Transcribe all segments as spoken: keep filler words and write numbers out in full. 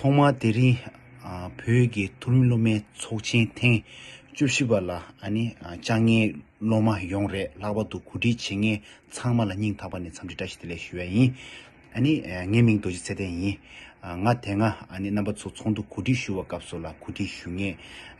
ཐོག་མར་དེ་རིང་ཨ་བོད་ཀྱི་མཐོ་རིམ་སློབ་མའི་ཚོགས་ཆེན་ཐེངས་བཅུ་བཞི་པ་ལ་ཨ་ནི་ཨ་བཅར་མཁན་སློབ་མ་ཡོངས་རེད། ལྷག་པར་དུ་གོ་སྒྲིག་བྱེད་མཁན་ཚང་མ་ལ་སྙིང་ཐག་པ་ནས་འཚམས་འདྲི་བཀྲ་ཤིས་བདེ་ལེགས་ཞུ་ཡ་ཡིན། ཨ་ནི་ཨ་ངའི་མིང་རྡོ་རྗེ་ཚེ་བརྟན་ཡིན། ཨ་ང་དེ་སྔ་ཨ་ནི་རྣམ་པ་ཚོ་ཚོགས་འདུ་གོ་སྒྲིག་ཞུ་བའི་སྐབས་སུ་ལ་གོ་སྒྲིག་ཞུ་མཁན་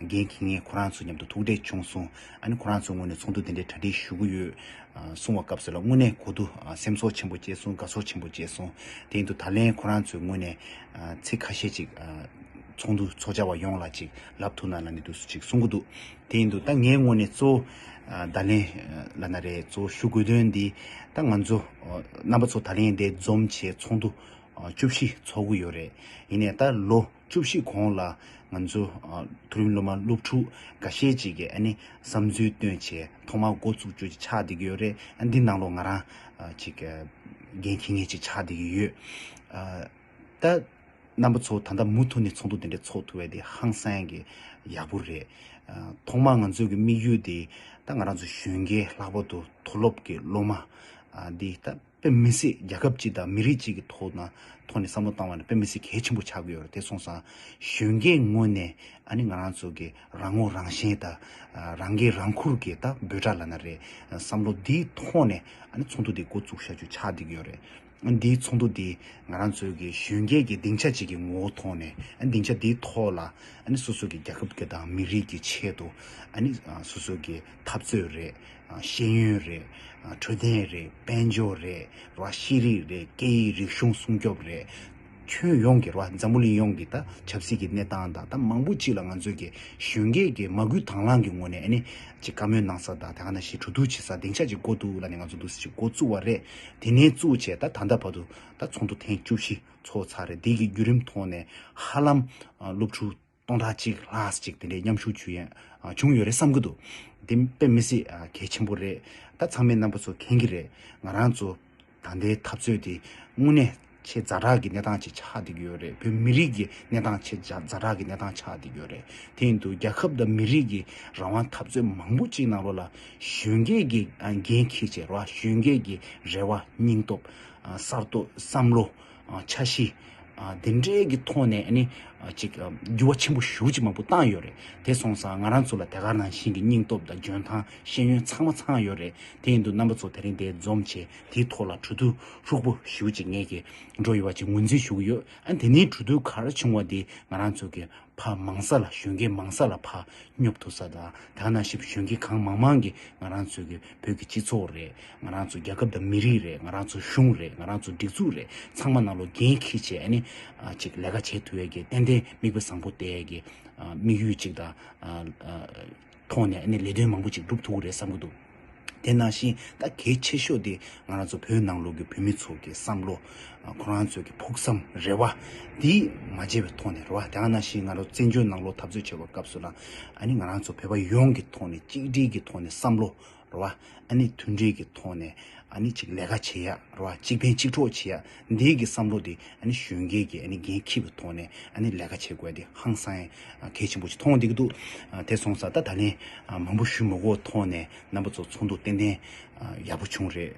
འགན་འཁྱེར་མཁན་ཁོ་རང་ཚོ་མཉམ་དུ་ཐུག་འཕྲད་བྱུང་སོང་། ཨ་ནི་ཁོ་རང་ཚོའི་ངོས་ནས་ཚོགས་འདུ་དེ་འདྲའི་གྲ་སྒྲིག་ཞུ་གི་ཡོད། ཨ་གསུང་བའི་སྐབས་སུ་ལ་དངོས་གནས་གོ་བསྡུར་ཨ་སེམས་ཚོར་ཆེན་པོ་སྐྱེས་སོང་། དགའ་ཚོར་ཆེན་པོ་སྐྱེས་སོང་། དེ་ཡིན་དུས་ད་ལན་ཁོ་རང་ཚོའི་ངོས་ནས་ཨ་ཚིག་ཁ་ཤས་ཅིག་ཨ་ཚོགས་འདུ་ཚོགས་བཅར་བ་ཡོངས་ལ་ཅིག་ལབ་ཐུབ་ན་ལབ་ནས་འདུག་སེ་ཅིག་གསུང་གི་འདུག་དེ་ཡིན་དུས་ད་ངའི་ངོས་ནས་གཙོ་བོ་ཨ་ད་ལན་ཨ་ལབ་ན་རེད། གཙོ་བོ་ཞུ་དགོས་དོན་འདི་ད་ང་ཚོ་ཨ་རྣམ་པ་ཚོ་ད་ལན་འདིར་འཛོམས་བྱས་ཚོགས་འདུ་ཨ་བཅུ་བཞི་ཚོགས་ཀྱི་ཡོད་རེད། ཡིན་ནའི་ད་ལོ་བཅུ་བཞི་གོང་ལ་ང་ཚོ་ཨ་མཐོ་རིམ་སློབ་མ་སློབ་ཕྲུག་འགའ་ཤས་ཅིག་གིས་ཨ་ནི་བསམ་ཚུལ་བཏོན་བྱས་ཐོག་མར་འགོ་བཙུགས་རྒྱུ་ཅིག་ཆགས་བསྡད་ཀྱི་ཡོད་རེད། ཨ་འདི་ནང་ལོགས་ང་རང་ཨ་ཅིག་ཨ་འགན་འཁྱེར་མཁན་ཅིག་ཆགས་བསྡད་ཀྱི་ཡོད། ཨ་ད་རྣམ་པ་ཚོ་ད་ལྟ་མུ་མཐུད་ནས་ཚོགས་འདུ་དེ་འདྲ་ཚོགས་ཐུབ་པ་དེ་ཧང་སང་གི་ཡག་པོ་རེད། ཨ་ཐོག་མར་ང་ཚོའི་གི་དམིགས་ཡུལ་དེ་ད་ང་རང་ཚོ་གཞོན་སྐྱེས་ལྷག་པར་དུ་མཐོ་སློབ་ཀྱི་སློབ་མ་ཨ་འདི་ད་དཔེ་མི་སྲིད་རྒྱལ་ཁབ་ཅིག་དང་མི་རིགས་ཅིག་གི་ཐོག་ན་ཐོག་ནས་བསམ་བློ་བཏང་བ་ནི་དཔེ་མི་སྲིད་གལ་ཆེན་པོ་ཆགས་ཀྱི་ཡོད་རེད། དེ་སོང་ཙང་གཞོན་སྐྱེས་ངོས་ནས་ཨ་ནི་ང་རང་ཚོ་གི་རང་ངོ་རང་ཤེས་དང་ཨ་རང་འགན་རང་འཁུར་གྱི་ད་འབོད་སྒྲ་ལབ་ན་རེད། བསམ་བློ་འདིའི་ཐོག་ནས་ཨ་ནི་ཚོགས་འདུ་འདི་འགོ་བཙུགས་བཞག་རྒྱུ་ཆགས་བསྡད་ཀྱི་ཡོད་རེད། ཨ་འདིའི་ཚོགས་འདུ་འདི་ང་རང་ཚོའི་གི་གཞོན་སྐྱེས་ཀྱི་སྡིངས་ཆ་ཅིག་གི་ངོ་བོ་ཐོག་ནས་ཨ་སྡིངས་ཆ་འདིའི་ཐོག་ལ་ཨ་ནི་སོ་སོ་གི་རྒྱལ་ཁབ་ཀྱི་དང་མི་རིགས་ཀྱི་ཆེད་དུ་ཨ་ནི་སོ་སོ་གི་འཐབ་རྩོད་རེད། ཤེས་ཡོན་རེད། འཕྲོད་བསྟེན་རེད། དཔལ་འབྱོར་རེད། རེད་བ། ཤེས་རིག་རེད། སྐད་ཡིག་རིག་གཞུང་སྲུང་སྐྱོབ་རེད། ཁྱོན་ཡོངས་ཀྱི་རེད་བ། འཛམ་བུ་གླིང་ཡོངས་ཀྱི་ད་ཆབ་སྲིད་ཀྱི་གནས་སྟངས་དང་ད་མང་པོ་ཅིག་ལ་ང་ཚོའི་གི་གཞོན་སྐྱེས་ཀྱི་མ་བསྐུལ་དང་བླངས་ཀྱི་ངོས་ནས་ཨ་ནི་ཅིག་བཀའ་མོལ་གནང་ས་དང་དེ་ག་ནང་བཞིན་གྲོས་བསྡུར་བྱེད་ས་སྡིངས་ཆ་ཅིག་དགོས་འདུག་ལབ་ནས་ང་ཚོ་འདུག་སེ་ཅིག་འགོ་བཙུགས་པ་རེད། དེ་ནས་བཙུགས་བྱས་ད་ད་ལྟ་བར་དུ་ད་ཚོགས་འདུ་ཐེངས་བཅུ་བཞི་ཚོགས་ཚར་རེད། དེ་གི་བརྒྱུད་རིམ་ཐོག་ནས་ཧ་ལམ་སློབ་ཕྲུག་སྟོང་ཕྲག་གཅིག་ལྷག་ཅིག་དེ་འདྲའི་མཉམ་ཞུགས་བྱུང་ཡ་ཨ་བྱུང་ཡོད་རེད་བསམ་གྱི་འདུག་དེ་དཔེ་མི་སྲིད་ཨ་གལ་ཆེན་པོ་རེད། ད་ཚང་མས་རྣམ་པ་ཚོ་མཁྱེན་གྱི་རེད། ང་རང་ཚོ་ད་ལྟའི་འཐབ་རྩོད་དེ་དངོས་གནས་ཆེས་ཛ་དྲག་གི་གནས་སྟངས་ཅིག་ཆགས་བསྡད་ཀྱི་ཡོད་རེད། བོད་མི་རིགས་ཀྱི་གནས་སྟངས་ཆེས་ཛ་ཛ་དྲག་གི་གནས་སྟངས་ཆགས་བསྡད་ཀྱི་ཡོད་རེད། དེ་ཡིན་དུས་རྒྱལ་ཁབ་དང་མི་རིགས་ཀྱི་རང་དབང་འཐབ་རྩོད་མང་པོ་ཅིག་ནང་ལོགས་ལ་གཞོན་སྐྱེས་ཀྱི་ཨ་འགན་འཁྱེར་བྱས་རེད་བ། གཞོན་སྐྱེས་ཀྱི་རེ་བ་སྙིང་སྟོབས་ཨ་གསར་གཏོད་བསམ་བློ་ཨ་འཆར་གཞི་ཨ་དེ་འདྲའི་གི་ཐོག་ནས་ཨ་ནི་ཨ་ཅིག་ཨ་འགྱུར་བ་ཆེན་པོ་ཞེ་པོ་ཅིག་མང་པོ་བཏང་ཡོད་རེད། དེ་སོང་ཙང་ང་རང་ཚོ་ལ་དེ་ག་ནང་བཞིན་གྱི་སྙིང་སྟོབས་དང་འཇོན་ཐང་ཤེས་ཡོན་ཚང་མ་ཚང་ཡོད་རེད། དེ་ཡིན་དུས་རྣམ་པ་ཚོ་དེ་རིང་འདིར་འཛོམས་བྱས་དེའི་ཐོག་ལ་གྲོས་བསྡུར་ལྷུག་པོ་ཞེ་པོ་ཅིག་ངེད་ཀྱིས་འགྲོ་ཡོད་པ་ཅིག་ངོས་འཛིན་ཞུ་གི་ཡོད། ཨ་དེ་ནས་གྲོས་བསྡུར་ག་རེ་བྱུང་བ་དེ་ང་རང་ཚོ་གི་ཕར་མང་ས་ལ་གཞོན་སྐྱེས་མང་ས་ལ་ཕར་སྙོབ་ཐུབ་ས་དང་དེ་ག་ནང་བཞིན་གཞོན་སྐྱེས་གང་མང་མང་གིས་ང་རང་ཚོའི་གི་བོད་ཀྱི་སྤྱི་ཚོགས་རེད། ང་རང་ཚོ་རྒྱལ་ཁབ་དང་མི་རིགས་རེད། ང་རང་ཚོ་གཞུང་རེད། ང་རང་ཚོ་སྒྲིག་འཛུགས་རེད། ཚང་མ་ནང་ལོགས་འགན་འཁྱེར་བྱས་ཨ་ནི་ཨ་ཅིག་ལས་ཀ་བྱེད་ཐུབ་ཡས་ཀྱི་ཏན་ཏན་མིག་དཔེ་བཟང་པོ་བལྟ་ཡས་ཀྱི་ཨ་དམིགས་ཡུལ་ཅིག་དང་ཨ་ཨ་ཐོག་ནས་ཨ་ནི་ལས་དོན་མང་པོ་ཅིག་སྒྲུབ་ཐུབ་ཀྱི་རེད་བསམ་གྱི་འདུག་དེ་ནང་བཞིན་ད་གལ་ཆེ་ཤོས་དེ་ང་རང་ཚོ་བོད་ནང་ལོགས་ཀྱི་བོད་མི་ཚོ་གི་བསམ་བློ་ཨ་ཁོ་རང་ཚོ་གི་ཕུགས་བསམ་རེ་བ་འདི་མ་བརྗེད་པའི་ཐོག་ནས་རེད་བ། དེ་ག་ནང་བཞིན་ང་རང་བཙན་བྱོལ་ནང་ལོགས་འཐབ་རྩོད་བྱེད་པའི་སྐབས་སུ་ལ་ཨ་ནི་ང་རང་ཚོ་བོད་པ་ཡོངས་ཀྱི་ཐོག་ནས་གཅིག་སྒྲིལ་གྱི་ཐོག་ནས་བསམ་བློ་རེད་བ། ཨ་ནི་མཐུན་སྒྲིལ་གྱི་ཐོག་ནས་ཨ་ནི་གཅིག་ལས་ཀ་བྱེད་ཡ་རེད་བ། གཅིག་ཕན་གཅིག་གྲོགས་བྱེད་ཡ་འདི་གི་བསམ་བློ་དེ་ཨ་ནི་གཞོན་སྐྱེས་ཀྱི་ཨ་ནི་འགན་འཁྱེར་བའི་ཐོག་ནས་ཨ་ནི་ལས་ཀ་བྱེད་དགོས་ཡ་དེ་ཧང་སང་ཡ་གལ་ཆེན་པོ་ཞིག་མཐོང་བསྡད་ཀྱི་འདུག་དེ་སོང་ཙང་ད་ད་ལན་མང་པོ་ཞུ་མི་དགོས་ཐོག་ནས་རྣམ་པ་ཚོ་ཚོགས་འདུ་ཏན་ཏན་ཡག་པོ་བྱུང་རེད།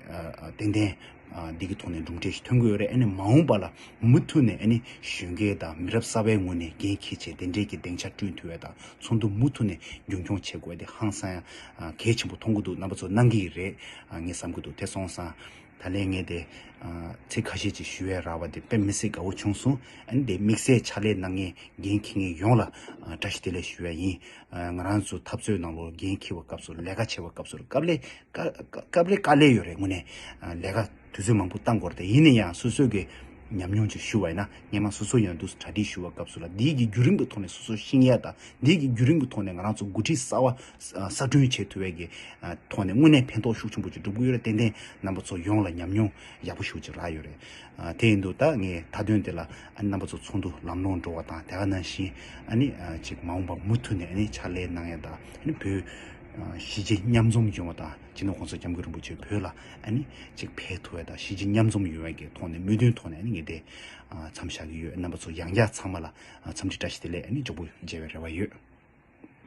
ཏན་ཏན་འདི་གི་ཐོག་ནས་གྲུབ་འབྲས་ཤིག་ཐོན་གྱི་ཡོད་རེད། ཨ་ནི་མ་འོངས་པ་ལ་མུ་མཐུད་ནས་ཨ་ནི་གཞོན་སྐྱེས་དང་མི་རབས་གསར་པའི་ངོས་ནས་འགན་འཁྱེར་བྱས་དེ་འདྲའི་གི་སྡིངས་ཆ་བསྐྲུན་ཐུབ་ཡ་དང་ཚོགས་འདུ་མུ་མཐུད་ནས་རྒྱུན་འཁྱོངས་བྱེད་དགོས་ཡ་དེ་ཧང་སང་ཡ་གལ་ཆེན་པོ་མཐོང་གི་འདུག་རྣམ་པ་ཚོ་གནང་གི་རེད་ངས་བསམ་གྱི་འདུག་དེ་སོང་ཙང་ད་ལན་ངས་དེ་ཚིག་ཁ་ཤས་ཅིག་ཞུ་ཡ་རག་པ་དེ་དཔེ་མི་སྲིད་དགའ་བོ་བྱུང་སོང་། ཨ་ནི་དེ་དམིགས་བསལ་ཕྱག་ལས་གནང་མཁན་འགན་འཁྱེར་མཁན་ཡོངས་ལ་བཀྲ་ཤིས་བདེ་ལེགས་ཞུ་ཡ་ཡིན། ང་རང་ཚོ་འཐབ་རྩོད་ནང་ལོགས་འགན་འཁྱེར་བའི་སྐབས་སུ་ལས་ཀ་བྱེད་པའི་སྐབས་སུ་སྐབས་ལས་སྐབས་ལས་དཀའ་ལས་ཡོད་རེད། དངོས་གནས་ལས་ཀ་དུས་ཚོད་མང་པོ་བཏང་དགོས་རེད། དེ་ཡིན་ན་ཡང་སོ་སོའི་གི་ཉམས་མྱོང་ཅིག་ཞུ་བ་ཡིན་ན་སྔོན་མ་སོ་སོ་ཡང་འདུག་གྲ་སྒྲིག་ཞུ་བའི་སྐབས་སུ་ལ་འདིའི་གི་བརྒྱུད་རིམ་གི་ཐོག་ནས་སོ་སོ་ཤེས་ཡ་དང་འདིའི་གི་བརྒྱུད་རིམ་གི་ཐོག་ནས་ང་རང་ཚོ་འགོ་ཁྲིད་གསར་བ་གསར་སྐྲུན་བྱེད་ཐུབ་པའི་གི་ཐོག་ནས་དངོས་གནས་ཕན་ཐོགས་ཤུགས་ཆེན་པོ་ཅིག་འགྲུབ་གི་ཡོད་རེད། ཏན་ཏན་རྣམ་པ་ཚོ་ཡོངས་ལ་ཉམས་མྱོང་ཡག་པོ་ཞིག་ཅིག་རག་ཡོད་རེད། དེ་ཡིན་དུས་ད་ངས་མཐའ་དོན་དེ་ལ་རྣམ་པ་ཚོ་ཚོགས་འདུ་ལམ་ལྷོང་འགྲོ་བ་དང་དེ་ག་ནང་བཞིན་ཅིག་མ་འོངས་པ་མུ་མཐུད་ནས་ཕྱག་ལས་གནང་ཡ་དང་བོད་གཞིས་བྱེས་མཉམ་འཛོམས་ཡོང་བ་དང་སྤྱི་ནོར་གོང་ས་སྐྱབས་མགོན་རིན་པོ་ཆེ་བོད་ལ་ཅིག་ཕེབས་ཐུབ་ཡ་དང་གཞིས་བྱེས་མཉམ་འཛོམས་ཡོང་བའི་གི་ཐོག་ནས་མོས་མཐུན་ཐོག་ནས་ངས་དེ་མཚམས་བཞག་གི་ཡོད། རྣམ་པ་ཚོ་ཡང་བསྐྱར་ཚང་མ་ལ་འཚམས་འདྲི་བཀྲ་ཤིས་བདེ་ལེགས་མགྱོགས་པོ་མཇལ་བའི་རེ་བ་ཡོད།